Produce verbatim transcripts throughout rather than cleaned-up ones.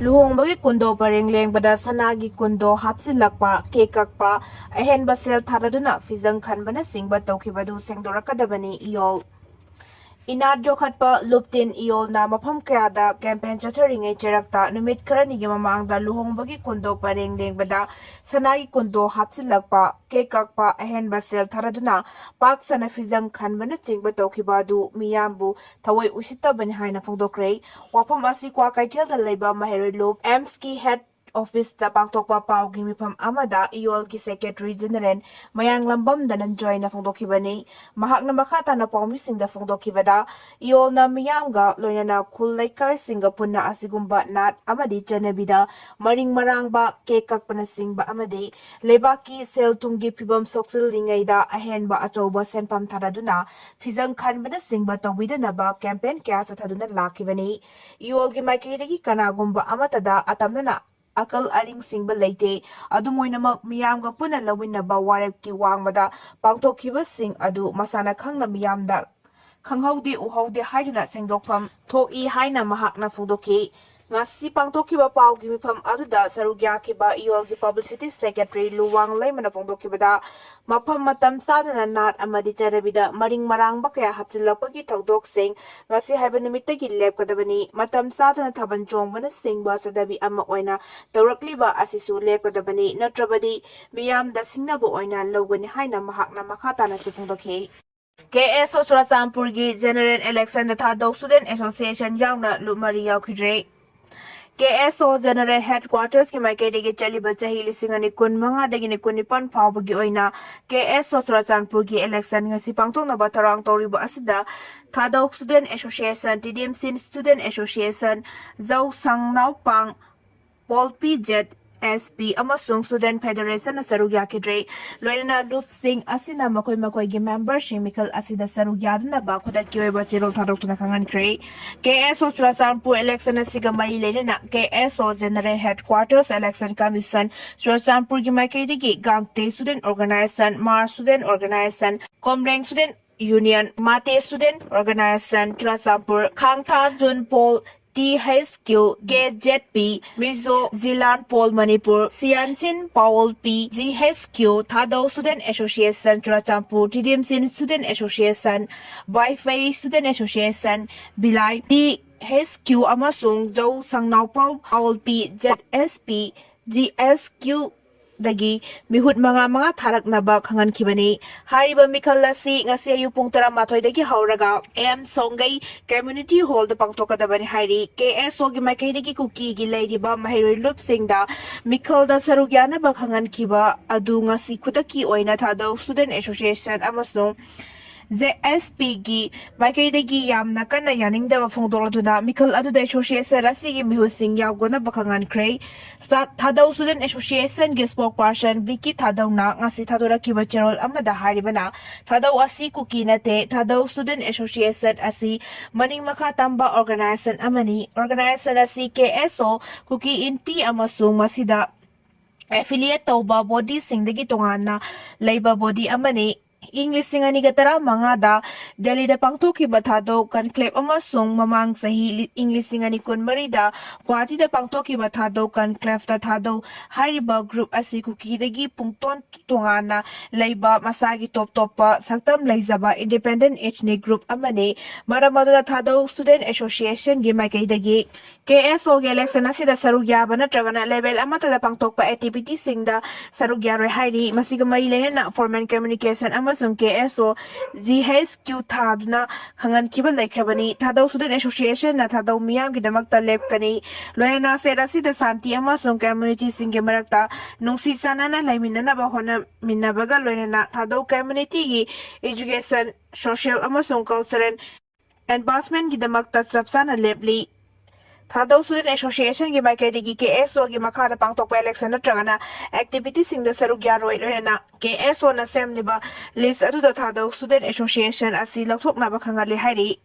ꯂꯨꯍꯣꯡꯕꯒꯤ ꯀꯨꯟꯗꯣ ꯄꯔꯦꯡ ꯂꯦꯡꯕꯗ ꯁꯅꯥꯒꯤ ꯀꯨꯟꯗꯣ ꯍꯥꯞꯆꯤꯜꯂꯛꯄ, ꯀꯦꯛ ꯀꯛꯄ, ꯑꯍꯦꯟꯕ ꯁꯦꯜ ꯊꯥꯗꯗꯨꯅ ꯐꯤꯖꯪ ꯈꯟꯕꯅꯆꯤꯡꯕ ꯇꯧꯈꯤꯕꯗꯨ ꯁꯦꯡꯗꯣꯔꯛꯀꯗꯕꯅꯤ꯫ ꯏꯌꯣꯜ ꯏꯅꯥꯠ ꯌꯣꯛꯈꯠꯄ ꯂꯨꯞꯇꯤꯟ ꯏꯌꯣꯜꯅ ꯃꯐꯝ ꯀꯌꯥꯗ ꯀꯦꯝꯄꯦꯟ ꯆꯠꯊꯔꯤꯉꯩ ꯆꯩꯔꯛꯇ ꯅꯨꯃꯤꯠ ꯈꯔꯅꯤꯒꯤ ꯃꯃꯥꯡꯗ ꯂꯨꯍꯣꯡꯕꯒꯤ ꯀꯨꯟꯗꯣ ꯄꯔꯦꯡ ꯂꯦꯡꯕꯗ ꯁꯅꯥꯒꯤ ꯀꯨꯟꯗꯣ ꯍꯥꯞꯆꯤꯜꯂꯛꯄ, ꯀꯦꯛ ꯀꯛꯄ, ꯑꯍꯦꯟꯕ ꯁꯦꯜ ꯊꯥꯗꯗꯨꯅ ꯄꯥꯛ ꯁꯟꯅ ꯐꯤꯖꯪ ꯈꯟꯕꯅꯆꯤꯡꯕ ꯇꯧꯈꯤꯕ ꯑꯗꯨ ꯃꯤꯌꯥꯝꯕꯨ ꯊꯑꯣꯏ ꯎꯁꯤꯠꯇꯕꯅꯤ ꯍꯥꯏꯅ ꯐꯣꯡꯗꯣꯛꯈ꯭ꯔꯦ꯫ ꯋꯥꯐꯝ ꯑꯁꯤ ꯀ꯭ꯋꯥꯀꯩꯊꯦꯜꯗ ꯂꯩꯕ ꯃꯍꯩꯔꯣꯏ ꯂꯨꯞ ꯑꯦꯝꯁꯀꯤ ꯍꯦꯗ ꯑꯣꯐꯤꯁꯇ ꯄꯥꯡꯊꯣꯛꯄ ꯄꯥꯎꯒꯤ ꯃꯤꯐꯝ ꯑꯃꯗ ꯏꯌꯣꯜꯒꯤ ꯁꯦꯀ꯭ꯔꯦꯇꯔꯤ ꯖꯦꯅꯦꯔꯦꯜ ꯃꯌꯥꯡꯂꯝꯕꯝ ꯙꯅꯟꯖꯣꯏꯅ ꯐꯣꯡꯗꯣꯛꯈꯤꯕꯅꯤ꯫ ꯃꯍꯥꯛꯅ ꯃꯈꯥ ꯇꯥꯅ ꯄꯥꯎꯃꯤꯁꯤꯡꯗ ꯐꯣꯡꯗꯣꯛꯈꯤꯕꯗ, ꯏꯌꯣꯜꯅ ꯃꯤꯌꯥꯝꯒ ꯂꯣꯏꯅꯅ ꯈꯨꯜ ꯂꯩꯀꯥꯏꯁꯤꯡꯒ ꯄꯨꯟꯅ ꯑꯁꯤꯒꯨꯝꯕ ꯅꯥꯠ ꯑꯃꯗꯤ ꯆꯠꯅꯕꯤꯗ ꯃꯔꯤꯡ ꯃꯔꯥꯡꯕ, ꯀꯦꯛ ꯀꯛꯄꯅꯆꯤꯡꯕ ꯑꯃꯗꯤ ꯂꯩꯕꯥꯛꯀꯤ ꯁꯦꯜ ꯊꯨꯝꯒꯤ ꯐꯤꯕꯝ ꯁꯣꯛꯆꯤꯜꯂꯤꯉꯩꯗ ꯑꯍꯦꯟꯕ ꯑꯆꯧꯕ ꯁꯦꯟꯐꯝ ꯊꯥꯗꯗꯨꯅ ꯐꯤꯖꯪ ꯈꯟꯕꯅꯆꯤꯡꯕ ꯇꯧꯕꯤꯗꯅꯕ ꯀꯦꯝꯄꯦꯟ ꯀꯌꯥ ꯆꯠꯊꯗꯨꯅ ꯂꯥꯛꯈꯤꯕꯅꯤ꯫ ꯏꯌꯣꯜꯒꯤ ꯃꯥꯏꯀꯩꯗꯒꯤ ꯀꯅꯥꯒꯨꯝꯕ ꯑꯃꯠꯇꯗ ꯑꯇꯝꯅꯅ ꯑꯀꯜ ꯑꯔꯤꯡ ꯁꯤꯡꯕ ꯂꯩꯇꯦ꯫ ꯑꯗꯨꯝ ꯑꯣꯏꯅꯃꯛ, ꯃꯤꯌꯥꯝꯒ ꯄꯨꯟꯅ ꯂꯧꯃꯤꯟꯅꯕ ꯋꯥꯔꯦꯞꯀꯤ ꯋꯥꯡꯃꯗ ꯄꯥꯡꯊꯣꯛꯈꯤꯕꯁꯤꯡ ꯑꯗꯨ ꯃꯁꯥꯅ ꯈꯪꯅ ꯃꯤꯌꯥꯝꯗ ꯈꯪꯍꯧꯗꯦ ꯎꯍꯧꯗꯦ ꯍꯥꯏꯗꯨꯅ ꯁꯦꯡꯗꯣꯛꯐꯝ ꯊꯣꯛꯏ ꯍꯥꯏꯅ ꯃꯍꯥꯛꯅ ꯐꯣꯡꯗꯣꯛꯈꯤ꯫ ꯉꯁꯤ ꯄꯥꯡꯊꯣꯛꯈꯤꯕ ꯄꯥꯎꯒꯤ ꯃꯤꯐꯝ ꯑꯗꯨꯗ ꯁꯔꯨꯛ ꯌꯥꯈꯤꯕ ꯏꯌꯣꯜꯒꯤ ꯄꯕ꯭ꯂꯤꯁꯤꯇꯤ ꯁꯦꯀ꯭ꯔꯦꯇꯔꯤ ꯂꯨꯋꯥꯡ ꯂꯩꯃꯅ ꯐꯣꯡꯗꯣꯛꯈꯤꯕꯗ, ꯃꯐꯝ ꯃꯇꯝ ꯆꯥꯗꯅ ꯅꯥꯠ ꯑꯃꯗꯤ ꯆꯠꯅꯕꯤꯗ ꯃꯔꯤꯡ ꯃꯔꯥꯡꯕ ꯀꯌꯥ ꯍꯥꯞꯆꯤꯜꯂꯛꯄꯒꯤ ꯊꯧꯗꯣꯛꯁꯤꯡ ꯉꯁꯤ ꯍꯥꯏꯕ ꯅꯨꯃꯤꯠꯇꯒꯤ ꯂꯦꯞꯀꯗꯕꯅꯤ꯫ ꯃꯇꯝ ꯆꯥꯗꯅ ꯊꯥꯕꯜ ꯆꯣꯡꯕꯅꯆꯤꯡꯕ ꯆꯠꯅꯕꯤ ꯑꯃ ꯑꯣꯏꯅ ꯇꯧꯔꯛꯂꯤꯕ ꯑꯁꯤꯁꯨ ꯂꯦꯞꯀꯗꯕꯅꯤ, ꯅꯠꯇ꯭ꯔꯕꯗꯤ ꯃꯤꯌꯥꯝꯗ ꯁꯤꯡꯅꯕ ꯑꯣꯏꯅ ꯂꯧꯒꯅꯤ ꯍꯥꯏꯅ ꯃꯍꯥꯛꯅ ꯃꯈꯥ ꯇꯥꯅꯁꯨ ꯐꯣꯡꯗꯣꯛꯈꯤ꯫ ꯀꯦ ꯑꯦꯁ ꯑꯣ ꯆꯨꯔꯆꯥꯟꯄꯨꯔꯒꯤ ꯖꯦꯅꯔꯦꯜ ꯏꯂꯦꯛꯁꯟꯗ ꯊꯥꯗꯧ ꯁ꯭ꯇꯨꯗꯦꯟꯠ ꯑꯦꯁꯣꯁꯤꯌꯦꯁꯟ ꯌꯥꯎꯅ ꯂꯨꯞ ꯃꯔꯤ ꯌꯥꯎꯈꯤꯗ꯭ꯔꯦ꯫ ꯀꯦ ꯑꯦꯁ ꯑꯣ ꯖꯦꯅꯔꯦꯜ ꯍꯦꯗꯀ꯭ꯋꯥꯔꯇꯔꯁꯀꯤ ꯃꯥꯏꯀꯩꯗꯒꯤ ꯆꯠꯂꯤꯕ ꯆꯍꯤ ꯂꯤꯁꯤꯡ ꯑꯅꯤ ꯀꯨꯟ ꯃꯉꯥꯗꯒꯤꯅ ꯀꯨꯟꯅꯤꯄꯥꯟ ꯐꯥꯎꯕꯒꯤ ꯑꯣꯏꯅ ꯀꯦ ꯑꯦꯁ ꯑꯣ ꯆꯨꯔꯆꯥꯟꯄꯨꯔꯒꯤ ꯏꯂꯦꯛꯁꯟ ꯉꯁꯤ ꯄꯥꯡꯊꯣꯛꯅꯕ ꯊꯧꯔꯥꯡ ꯇꯧꯔꯤꯕ ꯑꯁꯤꯗ Thadou student association, T D M C student association, ꯖꯧꯁꯪ ꯅꯥꯎꯄꯥꯡ, ꯄꯣꯜ ꯄꯤ ꯖꯦꯠ ꯑꯦꯁ ꯄꯤ ꯑꯃꯁꯨꯡ ꯁ꯭ꯇꯨꯗꯦꯟꯠ ꯐꯦꯗꯔꯦꯁꯟꯅ ꯁꯔꯨꯛ ꯌꯥꯈꯤꯗ꯭ꯔꯦ꯫ ꯂꯣꯏꯅꯅ ꯂꯨꯞꯁꯤꯡ ꯑꯁꯤꯅ ꯃꯈꯣꯏ ꯃꯈꯣꯏꯒꯤ ꯃꯦꯝꯕꯔꯁꯤꯡ ꯃꯤꯈꯜ ꯑꯁꯤꯗ ꯁꯔꯨꯛ ꯌꯥꯗꯅꯕ ꯈꯨꯗꯛꯀꯤ ꯑꯣꯏꯕ ꯆꯦꯔꯣꯜ ꯊꯥꯗꯣꯛꯇꯨꯅ ꯈꯪꯍꯟꯈ꯭ꯔꯦ꯫ ꯀꯦ ꯑꯦꯁ ꯑꯣ ꯆꯨꯔꯆꯥꯟꯄꯨꯔ ꯏꯂꯦꯛꯁꯟ ꯑꯁꯤꯒ ꯃꯔꯤ ꯂꯩꯅꯅ ꯀꯦ ꯑꯦꯁ ꯑꯣ ꯖꯦꯅꯔꯦꯜ ꯍꯦꯗꯀ꯭ꯋꯥꯔꯇꯔꯁ ꯏꯂꯦꯛꯁꯟ ꯀꯃꯤꯁꯟ ꯆꯨꯔꯆꯥꯟꯄꯨꯔꯒꯤ ꯃꯥꯏꯀꯩꯗꯒꯤ ꯒꯥꯡꯇꯦ student organization, Mar student organization, Komrem student union, Mate student organization Churachandpur, ꯈꯥꯡꯊꯥ ꯖꯨꯟ ꯄꯣꯜ T H Q, K Z P, Mizo, Zilan Pawl Manipur, Sianchin Pawl P, G H Q, Thadou Student Association Churachandpur, Tidimsin Student Association, Baifei Student Association, Bilai, T H Q ꯑꯃꯁꯨꯡ ꯖꯧ ꯁꯪꯅꯥꯎꯄꯥꯎ Pawl P, Z S P, G S Q ꯗꯒꯤ ꯃꯤꯍꯨꯠ ꯃꯉꯥ ꯃꯉꯥ ꯊꯥꯔꯛꯅꯕ ꯈꯪꯍꯟꯈꯤꯕꯅꯤ꯫ ꯍꯥꯏꯔꯤꯕ ꯃꯤꯈꯜ ꯑꯁꯤ ꯉꯁꯤ ꯑꯌꯨꯛ ꯄꯨꯡ ꯇꯔꯥꯃꯥꯊꯣꯏꯗꯒꯤ ꯍꯧꯔꯒ ꯑꯦꯝ ꯁꯣꯡꯒꯩ ꯀꯝꯃ꯭ꯌꯨꯅꯤꯇꯤ ꯍꯣꯜꯗ ꯄꯥꯡꯊꯣꯛꯀꯗꯕꯅꯤ ꯍꯥꯏꯔꯤ꯫ K S O ꯒꯤ ꯃꯥꯏꯀꯩꯗꯒꯤ ꯀꯨꯀꯤꯒꯤ ꯂꯩꯔꯤꯕ ꯃꯍꯩꯔꯣꯏ ꯂꯨꯞꯁꯤꯡꯗ ꯃꯤꯈꯜꯗ ꯁꯔꯨꯛ ꯌꯥꯅꯕ ꯈꯪꯍꯟꯈꯤꯕ ꯑꯗꯨ ꯉꯁꯤ ꯈꯨꯗꯛꯀꯤ ꯑꯣꯏꯅ ꯊꯥꯗꯧ Student Association ꯑꯃꯁꯨꯡ Z S P ꯒꯤ ꯃꯥꯏꯀꯩꯗꯒꯤ ꯌꯥꯝꯅ ꯀꯟꯅ ꯌꯥꯅꯤꯡꯗꯕ ꯐꯣꯡꯗꯣꯛꯂꯗꯨꯅ ꯃꯤꯈꯜ ꯑꯗꯨꯗ association ꯑꯁꯤꯒꯤ ꯃꯤꯍꯨꯠꯁꯤꯡ ꯌꯥꯎꯒꯅꯕ ꯈꯪꯍꯟꯈ꯭ꯔꯦ꯫ ꯁꯥ-, ꯊꯥꯗꯧ Student Association ꯒꯤ spokesperson ꯕꯤ ꯀꯦ ꯊꯥꯗꯧꯅ ꯉꯁꯤ ꯊꯥꯗꯣꯔꯛꯈꯤꯕ ꯆꯦꯔꯣꯜ ꯑꯃꯗ ꯍꯥꯏꯔꯤꯕꯅ, ꯊꯥꯗꯧ ꯑꯁꯤ ꯀꯨꯀꯤ ꯅꯠꯇꯦ, ꯊꯥꯗꯧ Student Association ꯑꯁꯤ ꯃꯅꯤꯡ ꯃꯈꯥ ꯇꯝꯕ organization ꯑꯃꯅꯤ꯫ Organization ꯑꯁꯤ K S O, ꯀꯨꯀꯤ ꯏꯟꯄꯤ ꯑꯃꯁꯨꯡ ꯃꯁꯤꯗ affiliate ꯇꯧꯕ body ꯁꯤꯡꯗꯒꯤ ꯇꯣꯉꯥꯟꯅ ꯂꯩꯕ body ꯑꯃꯅꯤ꯫ ꯏꯪ ꯂꯤꯁꯤꯡ ꯑꯅꯤꯒ ꯇꯔꯥꯃꯉꯥꯗ ꯗꯦꯜꯂꯤꯗ ꯄꯥꯡꯊꯣꯛꯈꯤꯕ ꯊꯥꯗꯧ conclave ꯑꯃꯁꯨꯡ ꯃꯃꯥꯡ ꯆꯍꯤ ꯂꯤ-, ꯏꯪ ꯂꯤꯁꯤꯡ ꯑꯅꯤ ꯀꯨꯟꯃꯔꯤꯗ ꯒꯨꯋꯥꯍꯥꯇꯤꯗ ꯄꯥꯡꯊꯣꯛꯈꯤꯕ ꯊꯥꯗꯧ conclave ꯇ ꯊꯥꯗꯧ ꯍꯥꯏꯔꯤꯕ group ꯑꯁꯤ ꯀꯨꯀꯤꯗꯒꯤ ꯄꯨꯡꯇꯣꯟ ꯇꯣꯉꯥꯟꯅ ꯂꯩꯕ ꯃꯁꯥꯒꯤ ꯇꯣꯞ ꯇꯣꯞꯄ ꯁꯛꯇꯝ ꯂꯩꯖꯕ independent ethnic group ꯑꯃꯅꯤ꯫ ꯃꯔꯝ ꯑꯗꯨꯅ ꯊꯥꯗꯧ Student Association ꯒꯤ ꯃꯥꯏꯀꯩꯗꯒꯤ K S O ꯒꯤ election ꯑꯁꯤꯗ ꯁꯔꯨꯛ ꯌꯥꯕ ꯅꯠꯇ꯭ꯔꯒꯅ level ꯑꯃꯠꯇꯗ ꯄꯥꯡꯊꯣꯛꯄ activity ꯁꯤꯡꯗ ꯁꯔꯨꯛ ꯌꯥꯔꯣꯏ ꯍꯥꯏꯔꯤ꯫ ꯃꯁꯤꯒ ꯃꯔꯤ ꯂꯩꯅꯅ formal communication ꯑꯃꯁꯨꯡ K S O G H Q ꯊꯥꯗꯨꯅ ꯈꯪꯍꯟꯈꯤꯕ ꯂꯩꯈ꯭ꯔꯕꯅꯤ꯫ ꯊꯥꯗꯧ Student Association ꯅ ꯊꯥꯗꯧ ꯃꯤꯌꯥꯝꯒꯤꯗꯃꯛꯇ ꯂꯦꯞꯀꯅꯤ꯫ ꯂꯣꯏꯅꯅ state ꯑꯁꯤꯗ ꯁꯥꯟꯇꯤ ꯑꯃꯁꯨꯡ community ꯁꯤꯡꯒꯤ ꯃꯔꯛꯇ ꯅꯨꯡꯁꯤ ꯆꯥꯟꯅꯅ ꯂꯩꯃꯤꯟꯅꯅꯕ ꯍꯣꯠꯅꯃꯤꯟꯅꯕꯒ ꯂꯣꯏꯅꯅ ꯊꯥꯗꯧ community ꯒꯤ education, social ꯑꯃꯁꯨꯡ cultural advancement ꯒꯤꯗꯃꯛꯇ ꯆꯞ ꯆꯥꯅ ꯂꯦꯞꯂꯤ꯫ ꯊꯥꯗꯧ Student Association ꯒꯤ ꯃꯥꯏꯀꯩꯗꯒꯤ K S O ꯒꯤ ꯃꯈꯥꯗ ꯄꯥꯡꯊꯣꯛꯄ election ꯅꯠꯇ꯭ꯔꯒꯅ activity ꯁꯤꯡꯗ ꯁꯔꯨꯛ ꯌꯥꯔꯣꯏ, ꯂꯣꯏꯅꯅ K S O ꯅ ꯁꯦꯝꯂꯤꯕ list ꯑꯗꯨꯗ ꯊꯥꯗꯧ Student Association ꯑꯁꯤ ꯂꯧꯊꯣꯛꯅꯕ ꯈꯪꯍꯜꯂꯤ ꯍꯥꯏꯔꯤ꯫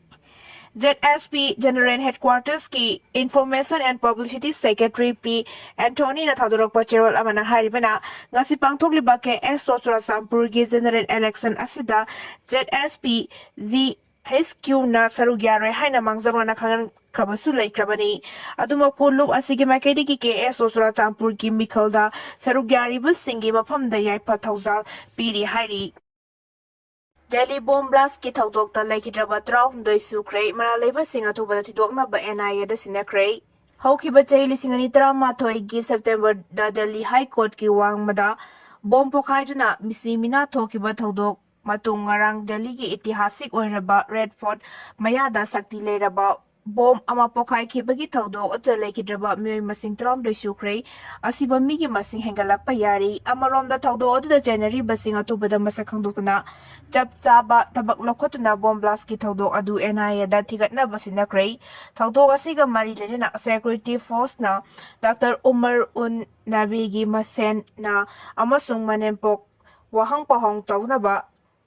Z S P General Headquarters ꯀꯤ Information and Publicity Secretary ꯄꯤ ꯑꯦꯟꯊꯣꯅꯤꯅ ꯊꯥꯗꯣꯔꯛꯄ ꯆꯦꯔꯣꯜ ꯑꯃꯅ ꯍꯥꯏꯔꯤꯕꯅ, ꯉꯁꯤ ꯄꯥꯡꯊꯣꯛꯂꯤꯕ K S O ꯆꯨꯔꯥꯆꯥꯟꯄꯨꯔꯒꯤ general election ꯑꯁꯤꯗ Z S P G H Q ꯅ ꯁꯔꯨꯛ ꯌꯥꯔꯣꯏ ꯍꯥꯏꯅ ꯃꯥꯡꯖꯧꯅꯅ ꯈꯪꯍꯟ-, ꯈ꯭ꯔꯕꯁꯨ ꯂꯩꯈ꯭ꯔꯕꯅꯤ꯫ ꯑꯗꯨꯃꯛꯄꯨ, ꯂꯨꯞ ꯑꯁꯤꯒꯤ ꯃꯥꯏꯀꯩꯗꯒꯤ ꯀꯦ ꯑꯦꯁ ꯑꯣ ꯆꯨꯔꯥꯆꯥꯟꯄꯨꯔꯒꯤ ꯃꯤꯈꯜꯗ ꯁꯔꯨꯛ ꯌꯥꯔꯤꯕꯁꯤꯡꯒꯤ ꯃꯐꯝꯗ ꯌꯥꯏꯐ ꯊꯧꯖꯥꯜ ꯄꯤꯔꯤ ꯍꯥꯏꯔꯤ꯫ ꯗꯦꯜꯂꯤ ꯕꯣꯝ ꯕ꯭ꯂꯥꯁꯀꯤ ꯊꯧꯗꯣꯛꯇ ꯂꯩꯈꯤꯗ꯭ꯔꯕ ꯇꯔꯥꯍꯨꯝꯗꯣꯏ ꯁꯨꯈ꯭ꯔꯦ꯫ ꯃꯔꯥꯜ ꯂꯩꯕꯁꯤꯡ ꯑꯊꯨꯕꯗ ꯊꯤꯗꯣꯛꯅꯕ ꯑꯦꯟ ꯑꯥꯏ ꯑꯦꯗ ꯁꯤꯟꯅꯈ꯭ꯔꯦ꯫ ꯍꯧꯈꯤꯕ ꯆꯍꯤ ꯂꯤꯁꯤꯡ ꯑꯅꯤ ꯇꯔꯥꯃꯥꯊꯣꯏꯒꯤ ꯁꯦꯞꯇꯦꯝꯕꯔꯗ ꯗꯦꯜꯂꯤ ꯍꯥꯏ ꯀꯣꯔꯠꯀꯤ ꯋꯥꯡꯃꯗ ꯕꯣꯝ ꯄꯣꯈꯥꯏꯗꯨꯅ ꯃꯤꯁꯤ ꯃꯤꯅꯥ ꯊꯣꯛꯈꯤꯕ ꯊꯧꯗꯣꯛ ꯃꯇꯨꯡ, ꯉꯔꯥꯡ ꯗꯦꯜꯂꯤꯒꯤ ꯏꯇꯤꯍꯥꯁꯤꯛ ꯑꯣꯏꯔꯕ ꯔꯦꯗ ꯐꯣꯔꯠ ꯃꯌꯥꯗ ꯁꯛꯇꯤ ꯂꯩꯔꯕ ꯕꯣꯝ ꯑꯃ ꯄꯣꯈꯥꯏꯈꯤꯕꯒꯤ ꯊꯧꯗꯣꯛ ꯑꯗꯨꯗ ꯂꯩꯈꯤꯗ꯭ꯔꯕ ꯃꯤꯑꯣꯏ ꯃꯁꯤꯡ ꯇꯔꯥꯍꯨꯝꯗꯣꯏ ꯁꯨꯈ꯭ꯔꯦ꯫ ꯑꯁꯤꯕ ꯃꯤꯒꯤ ꯃꯁꯤꯡ ꯍꯦꯟꯒꯠꯂꯛꯄ ꯌꯥꯔꯤ꯫ ꯑꯃꯔꯣꯝꯗ, ꯊꯧꯗꯣꯛ ꯑꯗꯨꯗ ꯆꯦꯟꯅꯔꯤꯕꯁꯤꯡ ꯑꯊꯨꯕꯗ ꯃꯁꯛ ꯈꯪꯗꯣꯛꯇꯨꯅ ꯆꯞ ꯆꯥꯕ ꯊꯕꯛ ꯂꯧꯈꯠꯇꯨꯅ ꯕꯣꯝ ꯕ꯭ꯂꯥꯁꯀꯤ ꯊꯧꯗꯣꯛ ꯑꯗꯨ ꯑꯦꯟ ꯑꯥꯏ ꯑꯦꯗ ꯊꯤꯒꯠꯅꯕ ꯁꯤꯟꯅꯈ꯭ꯔꯦ꯫ ꯊꯧꯗꯣꯛ ꯑꯁꯤꯒ ꯃꯔꯤ ꯂꯩꯅꯅ ꯁꯦꯀ꯭ꯌꯨꯔꯤꯇꯤ ꯐꯣꯔꯁꯅ ꯗꯥꯛꯇꯔ ꯎꯃꯔ ꯎꯟ ꯅꯕꯤꯒꯤ ꯃꯁꯦꯟꯅ ꯑꯃꯁꯨꯡ ꯃꯅꯦꯝꯄꯣꯛ ꯋꯥꯍꯪ ꯄꯥꯎꯍꯪ ꯇꯧꯅꯕ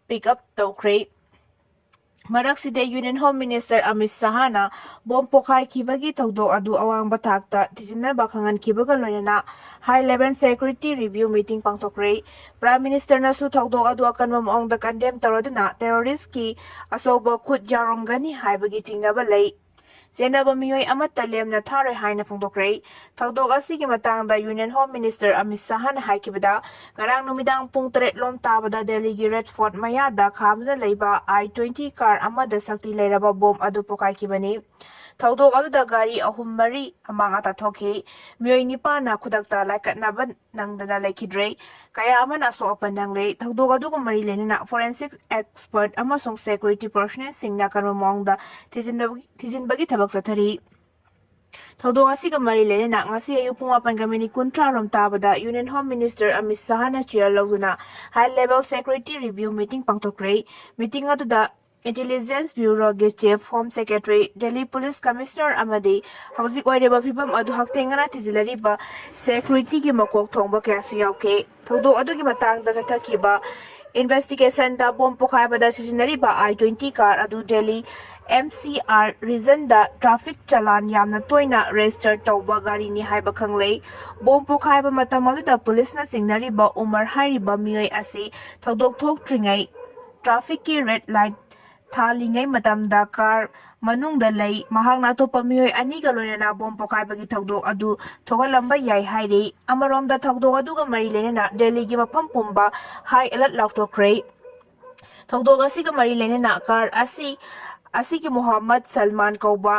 ꯄꯤꯛ ꯑꯞ ꯇꯧꯈ꯭ꯔꯦ꯫ ꯃꯔꯛꯁꯤꯗ ꯌꯨꯅꯤꯌꯟ ꯍꯣꯝ ꯃꯤꯅꯤꯁꯇꯔ ꯑꯃꯤꯠ ꯁꯍꯥꯅ ꯕꯣꯝ ꯄꯣꯈꯥꯏꯈꯤꯕꯒꯤ ꯊꯧꯗꯣꯛ ꯑꯗꯨ ꯑꯋꯥꯡꯕ ꯊꯥꯛꯇ ꯊꯤꯖꯤꯟꯅꯕ ꯈꯪꯍꯟꯈꯤꯕꯒ ꯂꯣꯏꯅꯅ high level security review meeting ꯄꯥꯡꯊꯣꯛꯈ꯭ꯔꯦ꯫ ꯄ꯭ꯔꯥꯏꯝ ꯃꯤꯅꯤꯁꯇꯔꯅꯁꯨ ꯊꯧꯗꯣꯛ ꯑꯗꯨ ꯑꯀꯟꯕ ꯃꯑꯣꯡꯗ ꯀꯟꯗꯦꯝ ꯇꯧꯔꯗꯨꯅ ꯇꯦꯔꯣꯔꯤꯁꯀꯤ ꯑꯆꯧꯕ ꯈꯨꯠ ꯌꯥꯎꯔꯝꯒꯅꯤ ꯍꯥꯏꯕꯒꯤ ꯆꯤꯡꯅꯕ ꯂꯩ꯫ ꯆꯦꯟꯅꯕ ꯃꯤꯑꯣꯏ ꯑꯃꯠꯇ ꯂꯦꯝꯅ ꯊꯥꯔꯣꯏ ꯍꯥꯏꯅ ꯐꯣꯡꯗꯣꯛꯈ꯭ꯔꯦ꯫ ꯊꯧꯗꯣꯛ ꯑꯁꯤꯒꯤ ꯃꯇꯥꯡꯗ ꯌꯨꯅꯤꯌꯟ ꯍꯣꯝ ꯃꯤꯅꯤꯁꯇꯔ ꯑꯃꯤꯠ ꯁꯍꯥꯅ ꯍꯥꯏꯈꯤꯕꯗ, ꯉꯔꯥꯡ ꯅꯨꯃꯤꯗꯥꯡ ꯄꯨꯡ ꯇꯔꯦꯠ ꯂꯣꯝ ꯇꯥꯕꯗ ꯗꯦꯜꯂꯤꯒꯤ ꯔꯦꯗ ꯐꯣꯔꯠ ꯃꯌꯥꯗ ꯈꯥꯝꯗꯨꯅ ꯂꯩꯕ ꯑꯥꯏ ꯇ꯭ꯋꯦꯟꯇꯤ ꯀꯥꯔ ꯑꯃꯗ ꯁꯛꯇꯤ ꯂꯩꯔꯕ ꯕꯣꯝ ꯑꯗꯨ ꯄꯣꯈꯥꯏꯈꯤꯕꯅꯤ꯫ ꯊꯧꯗꯣꯛ ꯑꯗꯨꯗ ꯒꯥꯔꯤ ꯑꯍꯨꯝ ꯃꯔꯤ ꯑꯃꯥꯡ ꯑꯇꯥ ꯊꯣꯛꯈꯤ꯫ ꯃꯤꯑꯣꯏ ꯅꯤꯄꯥꯟꯅ ꯈꯨꯗꯛꯇ ꯂꯥꯏꯀꯠꯅꯕ ꯅꯪꯗꯅ ꯂꯩꯈꯤꯗ꯭ꯔꯦ꯫ ꯀꯌꯥ ꯑꯃꯅ ꯑꯁꯣꯛ ꯑꯄꯟ ꯅꯪꯂꯦ꯫ ꯊꯧꯗꯣꯛ ꯑꯗꯨꯒ ꯃꯔꯤ ꯂꯩꯅꯅ ꯐꯣꯔꯦꯟꯁꯤꯛ ꯑꯦꯛꯁꯄꯔꯠ ꯑꯃꯁꯨꯡ ꯁꯦꯀ꯭ꯌꯨꯔꯤꯇꯤ ꯄꯔꯁꯣꯅꯦꯜꯁꯤꯡꯅ ꯑꯀꯟꯕ ꯃꯑꯣꯡꯗ ꯊꯤꯖꯤꯟꯕꯒꯤ, ꯊꯤꯖꯤꯟꯕꯒꯤ ꯊꯕꯛ ꯆꯠꯊꯔꯤ꯫ ꯊꯧꯗꯣꯛ ꯑꯁꯤꯒ ꯃꯔꯤ ꯂꯩꯅꯅ ꯉꯁꯤ ꯑꯌꯨꯛ ꯄꯨꯡ ꯃꯥꯄꯟꯒ ꯃꯤꯅꯤꯠ ꯀꯨꯟꯊ꯭ꯔꯥ ꯔꯣꯝ ꯇꯥꯕꯗ ꯌꯨꯅꯤꯌꯟ ꯍꯣꯝ ꯃꯤꯅꯤꯁꯇꯔ ꯑꯃꯤꯠ ꯁꯍꯥꯅ ꯆꯤꯌꯔ ꯂꯧꯗꯨꯅ ꯍꯥꯏ ꯂꯦꯚꯦꯜ ꯁꯦꯀ꯭ꯌꯨꯔꯤꯇꯤ ꯔꯤꯚꯤꯌꯨ ꯃꯤꯇꯤꯡ ꯄꯥꯡꯊꯣꯛꯈ꯭ꯔꯦ꯫ ꯃꯤꯇꯤꯡ ꯑꯗꯨꯗ ꯏꯟꯇꯦꯂꯤꯖꯦꯟꯁ ꯕ꯭ꯌꯨꯔꯣꯒꯤ chief, home secretary, Delhi police commissioner ꯑꯃꯗꯤ ꯍꯧꯖꯤꯛ ꯑꯣꯏꯔꯤꯕ ꯐꯤꯕꯝ ꯑꯗꯨ ꯍꯛꯊꯦꯡꯅꯅ ꯊꯤꯖꯤꯜꯂꯔꯤꯕ ꯁꯦꯀ꯭ꯌꯨꯔꯤꯇꯤꯒꯤ ꯃꯀꯣꯛ ꯊꯣꯡꯕ ꯀꯌꯥꯁꯨ ꯌꯥꯎꯈꯤ꯫ ꯊꯧꯗꯣꯛ ꯑꯗꯨꯒꯤ ꯃꯇꯥꯡꯗ ꯆꯠꯊꯈꯤꯕ ꯏꯟꯚꯦꯁꯇꯤꯒꯦꯁꯟꯗ ꯕꯣꯝ ꯄꯣꯈꯥꯏꯕꯗ ꯁꯤꯖꯤꯟꯅꯔꯤꯕ ꯑꯥꯏ ꯇ꯭ꯋꯦꯟꯇꯤ ꯀꯥꯔ ꯑꯗꯨ ꯗꯦꯜꯂꯤ ꯑꯦꯝ ꯁꯤ ꯑꯥꯔ ꯔꯤꯖꯟꯗ ꯇ꯭ꯔꯥꯐꯤꯛ ꯆꯂꯥꯟ ꯌꯥꯝꯅ ꯇꯣꯏꯅ ꯔꯦꯖꯤꯁꯇꯔ ꯇꯧꯕ ꯒꯥꯔꯤꯅꯤ ꯍꯥꯏꯕ ꯈꯪꯂꯦ꯫ ꯕꯣꯝ ꯄꯣꯈꯥꯏꯕ ꯃꯇꯝ ꯑꯗꯨꯗ ꯄꯨꯂꯤꯁꯅ ꯆꯤꯡꯅꯔꯤꯕ ꯎꯃꯔ ꯍꯥꯏꯔꯤꯕ ꯃꯤꯑꯣꯏ ꯑꯁꯤ ꯊꯧꯗꯣꯛ ꯊꯣꯛꯇ꯭ꯔꯤꯉꯩ ꯇ꯭ꯔꯥꯐꯤꯛꯀꯤ ꯔꯦꯗ ꯂꯥꯏꯠ ꯊꯥꯜꯂꯤꯉꯩ ꯃꯇꯝꯗ ꯀꯥꯔ ꯃꯅꯨꯡꯗ ꯂꯩ꯫ ꯃꯍꯥꯛꯅ ꯑꯇꯣꯞꯄ ꯃꯤꯑꯣꯏ ꯑꯅꯤꯒ ꯂꯣꯏꯅꯅ ꯕꯣꯝ ꯄꯣꯈꯥꯏꯕꯒꯤ ꯊꯧꯗꯣꯛ ꯑꯗꯨ ꯊꯣꯛꯍꯜꯂꯝꯕ ꯌꯥꯏ ꯍꯥꯏꯔꯤ꯫ ꯑꯃꯔꯣꯝꯗ, ꯊꯧꯗꯣꯛ ꯑꯗꯨꯒ ꯃꯔꯤ ꯂꯩꯅꯅ ꯗꯦꯜꯂꯤꯒꯤ ꯃꯐꯝ ꯄꯨꯝꯕ ꯍꯥꯏ ꯑꯦꯂꯔꯠ ꯂꯥꯎꯊꯣꯛꯈ꯭ꯔꯦ꯫ ꯊꯧꯗꯣꯛ ꯑꯁꯤꯒ ꯃꯔꯤ ꯂꯩꯅꯅ ꯀꯥꯔ ꯑꯁꯤ, ꯑꯁꯤꯒꯤ ꯃꯨꯍꯝꯃꯗ ꯁꯜꯃꯥꯟ ꯀꯧꯕ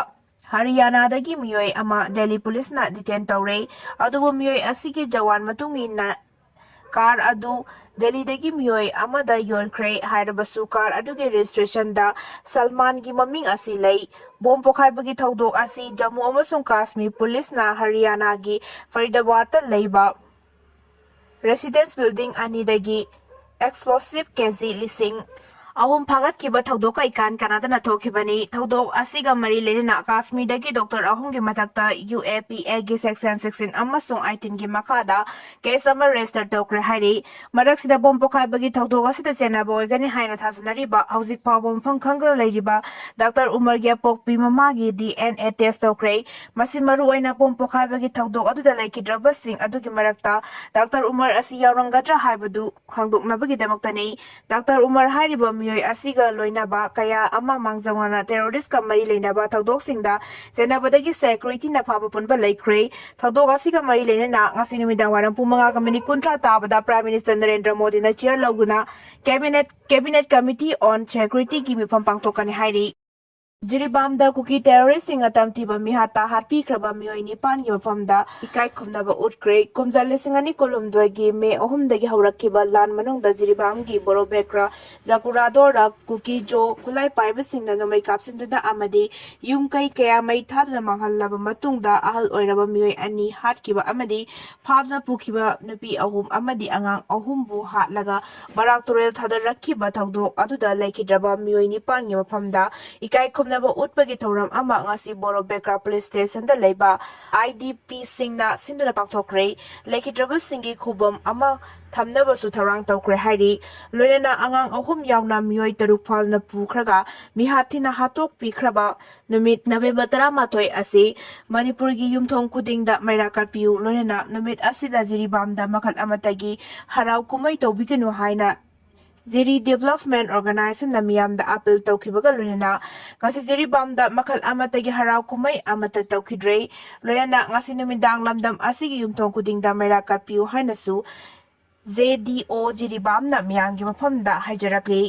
ꯍꯔꯤꯌꯥꯅꯥꯗꯒꯤ ꯃꯤꯑꯣꯏ ꯑꯃ ꯗꯦꯜꯂꯤ ꯄꯨꯂꯤꯁꯅ ꯗꯤꯇꯦꯟ ꯇꯧꯔꯦ꯫ ꯑꯗꯨꯕꯨ ꯃꯤꯑꯣꯏ ꯑꯁꯤꯒꯤ ꯖꯋꯥꯟ ꯃꯇꯨꯡ ꯏꯟꯅ ꯀꯥꯔ ꯑꯗꯨ ꯗꯦꯜꯂꯤꯗꯒꯤ ꯃꯤꯑꯣꯏ ꯑꯃꯗ ꯌꯣꯟꯈ꯭ꯔꯦ ꯍꯥꯏꯔꯕꯁꯨ, ꯀꯥꯔ ꯑꯗꯨꯒꯤ ꯔꯦꯖꯤꯁꯇ꯭ꯔꯦꯁꯟꯗ ꯁꯜꯃꯥꯟꯒꯤ ꯃꯃꯤꯡ ꯑꯁꯤ ꯂꯩ꯫ ꯕꯣꯝ ꯄꯣꯈꯥꯏꯕꯒꯤ ꯊꯧꯗꯣꯛ ꯑꯁꯤ ꯖꯝꯃꯨ ꯑꯃꯁꯨꯡ ꯀꯥꯁꯃꯤꯔ ꯄꯨꯂꯤꯁꯅ ꯍꯔꯤꯌꯥꯅꯥꯒꯤ ꯐꯔꯤꯗꯥꯕꯥꯗꯇ ꯂꯩꯕ ꯔꯦꯁꯤꯗꯦꯟꯁ ꯕꯤꯜꯗꯤꯡ ꯑꯅꯤꯗꯒꯤ ꯑꯦꯛꯁꯄ꯭ꯂꯣꯁꯤꯚ ꯀꯦꯖꯤ ꯂꯤꯁꯤꯡ ꯑꯍꯨꯝ ꯐꯥꯒꯠꯈꯤꯕ ꯊꯧꯗꯣꯛꯀ ꯏꯀꯥꯟ ꯀꯥꯟꯅꯗꯅ ꯊꯣꯛꯈꯤꯕꯅꯤ꯫ ꯊꯧꯗꯣꯛ ꯑꯁꯤꯒ ꯃꯔꯤ ꯂꯩꯅꯅ ꯀꯥꯁꯃꯤꯔꯗꯒꯤ ꯗꯣꯛꯇꯔ ꯑꯍꯨꯝꯒꯤ ꯃꯊꯛꯇ ꯌꯨ ꯑꯦ ꯄꯤ ꯑꯦꯒꯤ ꯁꯦꯛꯁꯟ ꯁꯤꯛꯁꯇꯤꯟ ꯑꯃꯁꯨꯡ ꯑꯩꯠꯇꯤꯟꯒꯤ ꯃꯈꯥꯗ ꯀꯦꯁ ꯑꯃ ꯔꯦꯖꯤꯁꯇꯔ ꯇꯧꯈ꯭ꯔꯦ ꯍꯥꯏꯔꯤ꯫ ꯃꯔꯛꯁꯤꯗ ꯕꯣꯝ ꯄꯣꯈꯥꯏꯕꯒꯤ ꯊꯧꯗꯣꯛ ꯑꯁꯤꯗ ꯆꯦꯟꯅꯕ ꯑꯣꯏꯒꯅꯤ ꯍꯥꯏꯅ ꯊꯥꯖꯅꯔꯤꯕ ꯍꯧꯖꯤꯛ ꯐꯥꯎꯕ ꯃꯐꯝ ꯈꯪꯗꯅ ꯂꯩꯔꯤꯕ ꯗꯥꯛꯇꯔ ꯎꯃꯔꯒꯤ ꯑꯄꯣꯛꯄꯤ ꯃꯃꯥꯒꯤ ꯗꯤ ꯑꯦꯟ ꯑꯦ ꯇꯦꯁ ꯇꯧꯈ꯭ꯔꯦ꯫ ꯃꯁꯤ ꯃꯔꯨꯑꯣꯏꯅ ꯕꯣꯝ ꯄꯣꯈꯥꯏꯕꯒꯤ ꯊꯧꯗꯣꯛ ꯑꯗꯨꯗ ꯂꯩꯈꯤꯗ꯭ꯔꯕꯁꯤꯡ ꯑꯗꯨꯒꯤ ꯃꯔꯛꯇ ꯗꯥꯛꯇꯔ ꯎꯃꯔ ꯑꯁꯤ ꯌꯥꯎꯔꯝꯒꯗ꯭ꯔꯥ ꯍꯥꯏꯕꯗꯨ ꯈꯪꯗꯣꯛꯅꯕꯒꯤꯗꯃꯛꯇꯅꯤ꯫ ꯗꯥꯛꯇꯔ ꯎꯃꯔ ꯍꯥꯏꯔꯤꯕ ꯃꯤꯑꯣꯏ ꯑꯁꯤꯒ ꯂꯣꯏꯅꯕ ꯀꯌꯥ ꯑꯃ ꯃꯥꯡꯖꯧꯅꯅ ꯇꯦꯔꯣꯔꯤꯁꯀ ꯃꯔꯤ ꯂꯩꯅꯕ ꯊꯧꯗꯣꯛꯁꯤꯡꯗ ꯆꯦꯟꯅꯕꯗꯒꯤ ꯁꯦꯀ꯭ꯌꯨꯔꯤꯇꯤꯅ ꯐꯥꯕ ꯄꯨꯟꯕ ꯂꯩꯈ꯭ꯔꯦ꯫ ꯊꯧꯗꯣꯛ ꯑꯁꯤꯒ ꯃꯔꯤ ꯂꯩꯅꯅ ꯉꯁꯤ ꯅꯨꯃꯤꯗꯥꯡ ꯋꯥꯏꯔꯝ ꯄꯨꯡ ꯃꯉꯥꯒ ꯃꯤꯅꯤꯠ ꯀꯨꯟꯊ꯭ꯔꯥ ꯇꯥꯕꯗ ꯄ꯭ꯔꯥꯏꯝ ꯃꯤꯅꯤꯁꯇꯔ ꯅꯔꯦꯟꯗ꯭ꯔ ꯃꯣꯗꯤꯅ ꯆꯤꯌꯔ ꯂꯧꯗꯨꯅ ꯀꯦꯕꯤꯅꯦꯠ, ꯀꯦꯕꯤꯅꯦꯠ ꯀꯃꯤꯇꯤ ꯑꯣꯟ ꯁꯦꯀ꯭ꯌꯨꯔꯤꯇꯤꯒꯤ ꯃꯤꯐꯝ ꯄꯥꯡꯊꯣꯛꯀꯅꯤ ꯍꯥꯏꯔꯤ꯫ ꯖꯤꯔꯤꯕꯥꯝꯗ ꯀꯨꯀꯤ ꯇꯦꯔꯣꯔꯤꯁꯁꯤꯡꯅ ꯇꯝꯊꯤꯕ ꯃꯤꯍꯥꯠꯇ ꯍꯥꯠꯄꯤꯈ꯭ꯔꯕ ꯃꯤꯑꯣꯏ ꯅꯤꯄꯥꯟꯒꯤ ꯃꯐꯝꯗ ꯏꯀꯥꯏ ꯈꯨꯝꯅꯕ ꯎꯠꯈ꯭ꯔꯦ꯫ ꯀꯨꯝꯖꯥ ꯂꯤꯁꯤꯡ ꯑꯅꯤ ꯀꯨꯟꯍꯨꯝꯗꯣꯏꯒꯤ ꯃꯦ ꯑꯍꯨꯝꯗꯒꯤ ꯍꯧꯔꯛꯈꯤꯕ ꯂꯥꯟ ꯃꯅꯨꯡꯗ ꯖꯤꯔꯤꯕꯥꯝꯒꯤ ꯕꯣꯔꯣꯕꯦꯀ꯭ꯔꯥ ꯖꯒꯨꯔꯥꯗꯣꯔꯗ ꯀꯨꯀꯤ ꯖꯣ ꯈꯨꯠꯂꯥꯏ ꯄꯥꯏꯕꯁꯤꯡꯅ ꯅꯣꯡꯃꯩ ꯀꯥꯞꯁꯤꯟꯗꯨꯅ ꯑꯃꯗꯤ ꯌꯨꯝ ꯀꯩ ꯀꯌꯥ ꯃꯩ ꯊꯥꯗꯨꯅ ꯃꯥꯡꯍꯜꯂꯕ ꯃꯇꯨꯡꯗ, ꯑꯍꯜ ꯑꯣꯏꯔꯕ ꯃꯤꯑꯣꯏ ꯑꯅꯤ ꯍꯥꯠꯈꯤꯕ ꯑꯃꯗꯤ ꯐꯥꯗꯨꯅ ꯄꯨꯈꯤꯕ ꯅꯨꯄꯤ ꯑꯍꯨꯝ ꯑꯃꯗꯤ ꯑꯉꯥꯡ ꯑꯍꯨꯝꯕꯨ ꯍꯥꯠꯂꯒ ꯕꯔꯥꯛ ꯇꯨꯔꯦꯜ ꯊꯥꯗꯔꯛꯈꯤꯕ ꯊꯧꯗꯣꯛ ꯑꯗꯨꯗ ꯂꯩꯈꯤꯗ꯭ꯔꯕ ꯃꯤꯑꯣꯏ ꯅꯤꯄꯥꯟꯒꯤ ꯃꯐꯝꯗ ꯏꯀꯥꯏ ꯈꯨꯝꯅꯕ ꯎꯠꯄꯒꯤ ꯊꯧꯔꯝ ꯑꯃ ꯉꯁꯤ ꯕꯣꯔꯣꯕꯦꯀ꯭ꯔꯥ ꯄꯨꯂꯤꯁ ꯁ꯭ꯇꯦꯁꯟꯗ ꯂꯩꯕ ꯑꯥꯏ ꯗꯤ ꯄꯤꯁꯤꯡꯅ ꯁꯤꯟꯗꯨꯅ ꯄꯥꯡꯊꯣꯛꯈ꯭ꯔꯦ꯫ ꯂꯩꯈꯤꯗ꯭ꯔꯕꯁꯤꯡꯒꯤ ꯈꯨꯕꯝ ꯑꯃ ꯊꯝꯅꯕꯁꯨ ꯊꯧꯔꯥꯡ ꯇꯧꯈ꯭ꯔꯦ ꯍꯥꯏꯔꯤ꯫ ꯂꯣꯏꯅꯅ ꯑꯉꯥꯡ ꯑꯍꯨꯝ ꯌꯥꯎꯅ ꯃꯤꯑꯣꯏ ꯇꯔꯨꯛ ꯐꯥꯗꯨꯅ ꯄꯨꯈ꯭ꯔꯒ ꯃꯤꯍꯥꯠ ꯊꯤꯅ ꯍꯥꯠꯇꯣꯛꯄꯤꯈ꯭ꯔꯕ ꯅꯨꯃꯤꯠ ꯅꯕꯦꯝꯕꯔ ꯇꯔꯥꯃꯥꯊꯣꯏ ꯑꯁꯤ ꯃꯅꯤꯄꯨꯔꯒꯤ ꯌꯨꯝꯊꯣꯡ ꯈꯨꯗꯤꯡꯗ ꯃꯩꯔꯥ ꯀꯠꯄꯤꯌꯨ, ꯂꯣꯏꯅꯅ ꯅꯨꯃꯤꯠ ꯑꯁꯤꯗ ꯖꯤꯔꯤꯕꯥꯝꯗ ꯃꯈꯜ ꯑꯃꯠꯇꯒꯤ ꯍꯔꯥꯎ ꯀꯨꯝꯍꯩ ꯇꯧꯕꯤꯒꯅꯨ ꯍꯥꯏꯅ ꯖꯤꯔꯤ Development Organization ꯅ ꯃꯤꯌꯥꯝꯗ ꯑꯥꯄꯤꯜ ꯇꯧꯈꯤꯕꯒ ꯂꯣꯏꯅꯅ ꯉꯁꯤ ꯖꯤꯔꯤꯕꯥꯝꯗ ꯃꯈꯜ ꯑꯃꯠꯇꯒꯤ ꯍꯔꯥꯎ ꯀꯨꯝꯍꯩ ꯑꯃꯠꯇ ꯇꯧꯈꯤꯗ꯭ꯔꯦ꯫ ꯂꯣꯏꯅꯅ ꯉꯁꯤ ꯅꯨꯃꯤꯗꯥꯡ ꯂꯝꯗꯝ ꯑꯁꯤꯒꯤ ꯌꯨꯝꯊꯣꯡ ꯈꯨꯗꯤꯡꯗ ꯃꯩꯔꯥ ꯀꯠꯄꯤꯌꯨ ꯍꯥꯏꯅꯁꯨ ꯖꯦ ꯗꯤ ꯑꯣ ꯖꯤꯔꯤꯕꯥꯝꯅ ꯃꯤꯌꯥꯝꯒꯤ ꯃꯐꯝꯗ ꯍꯥꯏꯖꯔꯛꯂꯤ꯫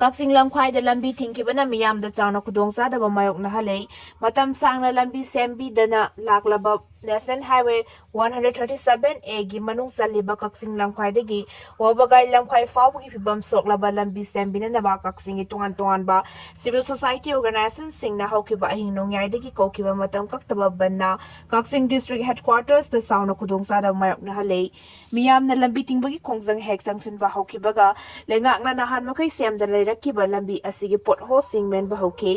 ꯀꯛꯆꯤꯡ ꯂꯝꯈꯥꯏꯗ ꯂꯝꯕꯤ ꯊꯤꯡꯈꯤꯕꯅ ꯃꯤꯌꯥꯝꯗ ꯆꯥꯎꯅ ꯈꯨꯗꯣꯡꯆꯥꯗꯕ ꯃꯥꯌꯣꯛꯅꯍꯜꯂꯦ꯫ ꯃꯇꯝ ꯁꯥꯡꯅ ꯂꯝꯕꯤ ꯁꯦꯝꯕꯤꯗꯅ ꯂꯥꯛꯂꯕ National Highway one hundred thirty seven A ꯒꯤ ꯃꯅꯨꯡ ꯆꯜꯂꯤꯕ ꯀꯛꯆꯤꯡ ꯂꯝꯈꯥꯏꯗꯒꯤ ꯋꯥꯕꯒꯥꯏ ꯂꯝꯈꯥꯏ ꯐꯥꯎꯕꯒꯤ ꯐꯤꯕꯝ ꯁꯣꯛꯂꯕ ꯂꯝꯕꯤ ꯁꯦꯝꯕꯤꯅꯅꯕ ꯀꯛꯆꯤꯡꯒꯤ ꯇꯣꯉꯥꯟ ꯇꯣꯉꯥꯟꯕ civil society organization ꯁꯤꯡꯅ ꯍꯧꯈꯤꯕ ꯑꯍꯤꯡ ꯅꯣꯡꯌꯥꯏꯗꯒꯤ ꯀꯧꯈꯤꯕ ꯃꯇꯝ ꯀꯛꯇꯕ ꯕꯟꯅ ꯀꯛꯆꯤꯡ district headquarters ꯇ ꯆꯥꯎꯅ ꯈꯨꯗꯣꯡꯆꯥꯗꯕ ꯃꯥꯌꯣꯛꯅꯍꯜꯂꯦ꯫ ꯃꯤꯌꯥꯝꯅ ꯂꯝꯕꯤ ꯊꯤꯡꯕꯒꯤ ꯈꯣꯡꯖꯪ ꯍꯦꯛ ꯆꯪꯁꯤꯟꯕ ꯍꯧꯈꯤꯕꯒ ꯂꯩꯉꯥꯛꯅ ꯅꯍꯥꯟ ꯃꯈꯩ ꯁꯦꯝꯗꯅ ꯂꯩꯔꯛꯈꯤꯕ ꯂꯝꯕꯤ ꯑꯁꯤꯒꯤ pothole ꯁꯤꯡ ꯃꯦꯟꯕ ꯍꯧꯈꯤ꯫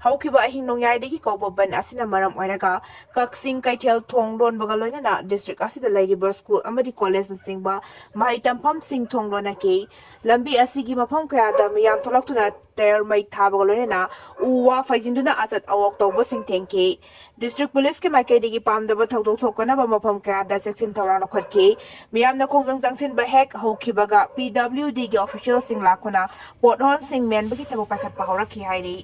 ꯍꯧꯈꯤꯕ ꯑꯍꯤꯡ ꯅꯣꯡꯌꯥꯏꯗꯒꯤ ꯀꯧꯕ ꯕꯟ ꯑꯁꯤꯅ ꯃꯔꯝ ꯑꯣꯏꯔꯒ ꯀꯛꯆꯤꯡ ꯀꯩꯊꯦꯜ ꯊꯣꯡ ꯂꯣꯟꯕꯒ ꯂꯣꯏꯅꯅ district ꯑꯁꯤꯗ ꯂꯩꯔꯤꯕ school ꯑꯃꯗꯤ college ꯅꯆꯤꯡꯕ ꯃꯍꯩ ꯇꯝꯐꯝꯁꯤꯡ ꯊꯣꯡ ꯂꯣꯟꯅꯈꯤ꯫ ꯂꯝꯕꯤ ꯑꯁꯤꯒꯤ ꯃꯐꯝ ꯀꯌꯥꯗ ꯃꯤꯌꯥꯝ ꯊꯣꯛꯂꯛꯇꯨꯅ tyre ꯃꯩ ꯊꯥꯕꯒ ꯂꯣꯏꯅꯅ ꯎ ꯋꯥ ꯐꯩꯖꯤꯟꯗꯨꯅ ꯑꯆꯠ ꯑꯋꯣꯛ ꯇꯧꯕꯁꯤꯡ ꯊꯦꯡꯈꯤ꯫ District Police ꯀꯤ ꯃꯥꯏꯀꯩꯗꯒꯤ ꯄꯥꯝꯗꯕ ꯊꯧꯗꯣꯛ ꯊꯣꯛꯇꯅꯕ ꯃꯐꯝ ꯀꯌꯥꯗ ꯆꯦꯛꯁꯤꯟ ꯊꯧꯔꯥꯡ ꯂꯧꯈꯠꯈꯤ꯫ ꯃꯤꯌꯥꯝꯅ ꯈꯣꯡꯖꯪ ꯆꯪꯁꯤꯟꯕ ꯍꯦꯛ ꯍꯧꯈꯤꯕꯒ P W D ꯒꯤ official ꯁꯤꯡ ꯂꯥꯛꯇꯨꯅ pothole ꯁꯤꯡ ꯃꯦꯟꯕꯒꯤ ꯊꯕꯛ ꯄꯥꯏꯈꯠꯄ ꯍꯧꯔꯛꯈꯤ ꯍꯥꯏꯔꯤ꯫